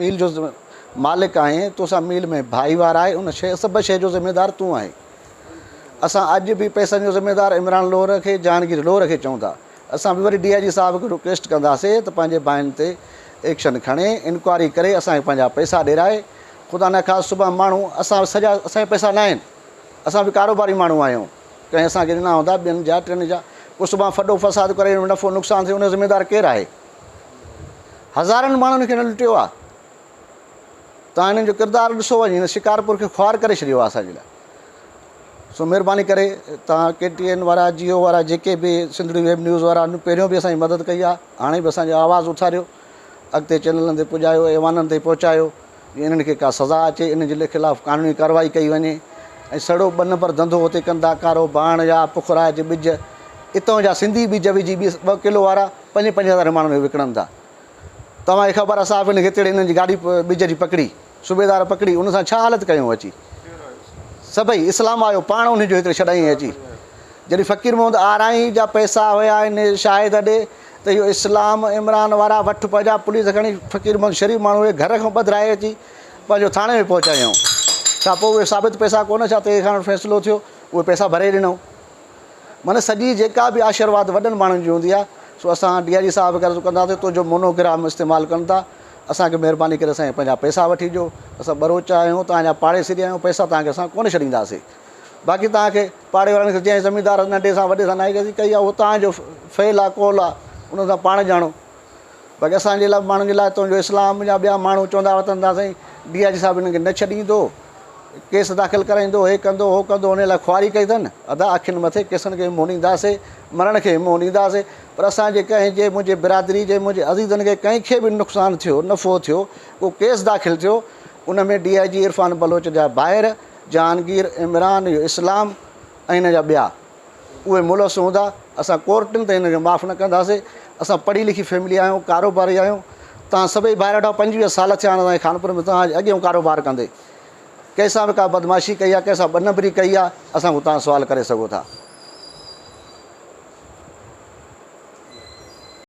ميل جو مالڪ آهين، توسان ميل ۾ ڀائيوار آهي، ان شيء سڀ شيء جو ذميدار تون آهين. اسان اڄ به پئسن جو ذميدار عمران لوهر کي، جهانگير لوهر کي چئون ٿا. اسان به وري ڊي I جي صاحب کي رڪويسٽ ڪنداسي ته پنهنجي ڀائين تي ايڪشن کڻي، انڪوائري ڪري اسان کي پنهنجا پئسا ڏيرائي. خدا نخواست سڀان ماڻهو اسان سڄا اسان جا پئسا ناهن، اسان به ڪاروباري ماڻهو آهيون، ڪنهن اسان کي ڏنا هوندا ٻين جا ٽين جا، پوء سڀان ڦڏو فساد ڪري نفعو نقصان ٿئي ان جو ذميدار ڪير آهي؟ هزارن ماڻهن کي هن لٽيو آهي. توهان هنن جو ڪردار ڏسو وڃي هن شڪارپور کي خوار ڪري ڇڏيو آهي اسان جي لاء. سو مهرباني ڪري توهان ڪي ٽي اين وارا جيو وارا جيڪي به سنڌڙي ويب نيوز وارا هن پهريون به اسان جي مدد ڪئي آهي هاڻي به اسان جو آواز اٿاريو اڳتي چينلن تي پڄايو ايوانن تائين پهچايو جيئن انهن کي ڪا سزا اچي انهن جي خلاف قانوني ڪارروائي ڪئي وڃي ۽ سڙو ٻه نمبر ڌنڌو هتي ڪن ٿا ڪارو ڀاڻ يا پخراج ٻج اتان جا سنڌي ٻج وجهي ٻه ڪلو وارا پنج پنج هزار ماڻهن کي وڪڻن ٿا. توهان کي خبر آهي صحافين کي تڙي هنن جي گاڏي ٻج جي پڪڙي صوبيدار پڪڙي ان سان ڇا حالت ڪيون اچي سڀئي اسلام آيو پاڻ انهن جو هتي ڇڏائين اچي جڏهن فقير محمد آرائين جا پئسا هيا ان شاهد ڏي ته اهو اسلام عمران وارا وٺ پنهنجا پوليس کڻي فقير محمد شريف ماڻهو کي گهر کان ٻڌرائي اچي پنهنجو ٿاڻي ۾ پهچايائون ڇا پوء اهي ثابت پئسا ڪونه ڇا تنهن کان فيصلو ٿيو اهي پئسا ڀري ڏنائون معنيٰ سڄي جيڪا به آشرواد وڏن ماڻهن جي هوندي آهي سو اسان ڊي I جي صاحب کي عرض ڪنداسين تنهنجو مونوگرام استعمال ڪن ٿا اسان کي مهرباني ڪري اسان جا پنهنجا پئسا وٺي ڏيو اسان ٻروچ آهيون توهان جا پاڙيسري آهيون پئسا توهان کي اسان ڪونه ڇڏينداسين باقي توهان کي پاڙي وارن کي جنهن زميندار ننڍي سان وڏي سان ناهي ڪئي آهي اهو توهان جو فعل آهي قول آهي ان سان پاڻ ڄاڻو باقي اسان جي لاء ماڻهن جي لاء تنهنجو اسلام يا ٻيا ماڻهو چوندا وتن ٿا سائين ڊي I جي صاحب هنن کي نه ڇڏيندو ڪيس داخل ڪرائيندو هي ڪندو هو ڪندو ان لاء خواري ڪئي اٿن ادا اکين مٿي ڪيسن کي منهن ڏينداسي مرڻ کي منهن ڏينداسي پر اسان جي ڪنهن جي منهنجي برادري جي منهنجي عزيزن کي ڪنهن کي به نقصان ٿيو نفعو ٿيو ڪو ڪيس داخل ٿيو ان ۾ ڊي I جي عرفان بلوچ جا ڀائر جهانگير عمران اهو اسلام ۽ هن جا ٻيا اهي ملوث هوندا، اسان ڪورٽن تائين هن کي معاف نه ڪنداسين، اسان پڙهي لکي فيملي آهيون، ڪاروباري آهيون، توهان سڀئي ڀائر ويٺا آهيو، 25 سال ٿيا آهن اسان کي خانپور ۾ توهان اڳيون ڪاروبار ڪندي، ڪنهن سان به ڪا بدمعاشي ڪئي آهي، ڪنهن سان ٻه نمبري ڪئي آهي، اسان کان توهان سوال ڪري سگهو ٿا.